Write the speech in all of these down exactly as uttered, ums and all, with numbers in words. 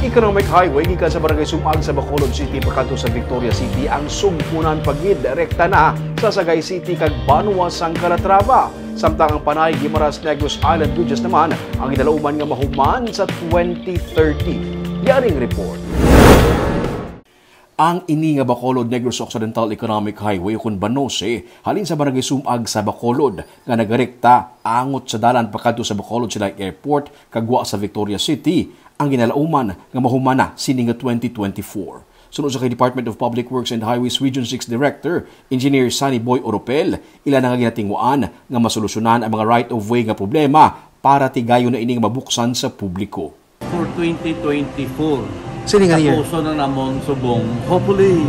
Economic Highway gikan sa Barangay Sumag sa Bacolod City pakadto sa Victoria City ang sugpunan pa gid rekta na sa Sagay City kag Banwa sang Calatrava, samtang ang Panay Guimaras Negros Island Bridges naman ang ginalauman nga mahuman sa twenty thirty. Yaring report. Ang ini nga Bacolod Negros Occidental Economic Highway, ukon BANOCE, halin sa Barangay Sumag sa Bacolod, nga nagarekta angot sa dalan pakadto sa Bacolod Silay Airport kag gwa sa Victoria City, ang ginalauman nga mahuman na sini nga twenty twenty-four. Suno sa kay Department of Public Works and Highways Region six Director, Engineer Sunny Boy Oropel, ila na nga ginatingwaan nga masolusyonan ang mga right-of-way nga problema para tigayon na ini nga mabuksan sa publiko. For twenty twenty-four, Sini nga year. Tapuson na namon subong. Hopefully,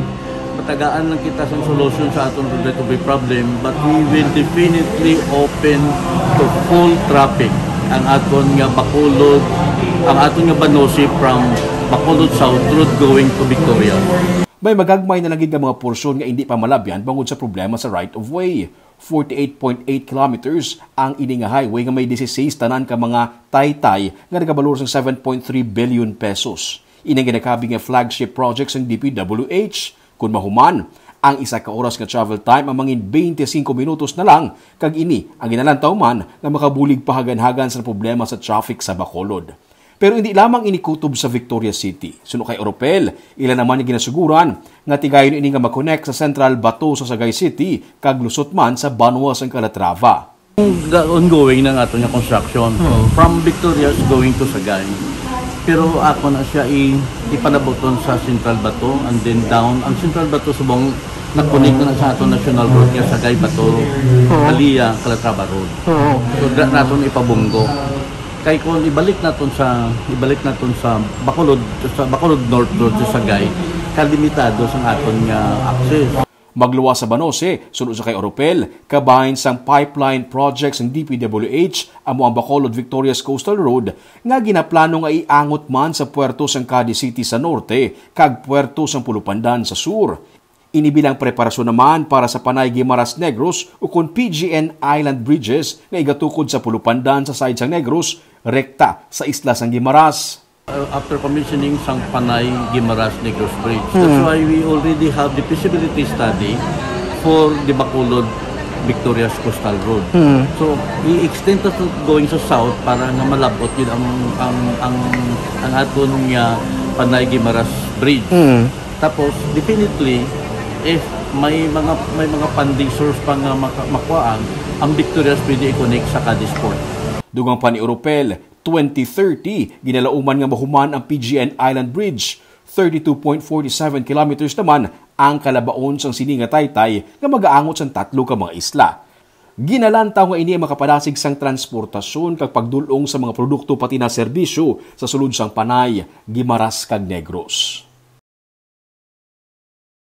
matagaan lang kita sa solution sa aton right-of-way problem, but we will definitely open to full traffic ang aton nga Bacolod, ang aton nga BANOCE from Bacolod South Road going to Victoria. May magagmay na lang gid nga mga porsyon nga indi pa malabyan bangod sa problema sa right-of-way. Forty-eight point eight kilometers ang ini nga highway nga may dieciséis tanan ka mga taytay nga nagabalor sang seven point three billion pesos. Ini ang ginakabig nga flagship project sang D P W H. Kun mahuman, ang isa ka oras nga travel time ang mangin twenty-five minutos na lang, kag ini ang ginalantaw man nga makabulig pahagan-hagan sa problema sa traffic sa Bacolod. Pero hindi lamang ini kutob sa Victoria City. Suno kay Oropel, ila naman nga ginasuguran nga tigayon ini nga makonek sa Central Bato sa Sagay City kag lusot man sa Banwa sang Calatrava. Ga-, ongoing na nga ato nga construction. Oo. From Victorias going to Sagay. Pero ako na siya i-, ipanabuton sa Central Bato and then down. Ang Central Bato subong nag-connect na sa ato National Road nga Sagay Bato, Oo. Alia, Calatrava Road. Oo. So, da-, naton ipabunggo. Kay kung ibalik naton sa, ibalik naton sa Bacolod, sa Bacolod North Road sa Sagay, kalimitado sa aton nga access. Magluwas sa BANOCE, suno sa kay Oropel, kabahin sang pipeline project sang D P W H, amo ang Bacolod Victorias Coastal Road, nga ginaplano nga iangot man sa puerto sang Cadiz City sa norte kag puerto sang Pulupandan sa sur. Ini bilang preparasyon naman para sa Panay Guimaras Negros ukon P G N Island Bridges nga igatukod sa Pulupandan sa side sang Negros, rekta sa isla sang Guimaras. Uh, after commissioning sang Panay Guimaras Negros Bridge. That's Hmm. why we already have the feasibility study for the Bacolod Victorias Coastal Road. Hmm. So, i-extend to going sa south para nga malabot yun ang, ang, ang, ang aton nga Panay Guimaras Bridge. Hmm. Tapos, definitely, if may mga, may mga funding source pa nga maka-, makuhaan, ang Victorias pwede i-connect sa Cadiz Port. Dugang pa ni Oropel, twenty thirty, ginalauman nga mahuman ang P G N Island Bridge. Thirty-two point forty-seven kilometers naman ang kalabaon sang sini nga taytay nga magaangot sang tatlo ka mga isla. Ginalantaw nga ini ang makapadasig sang transportasyon kag pagdul-ong sa mga produkto pati na serbisyo sa sulod sang Panay, Guimaras kag Negros.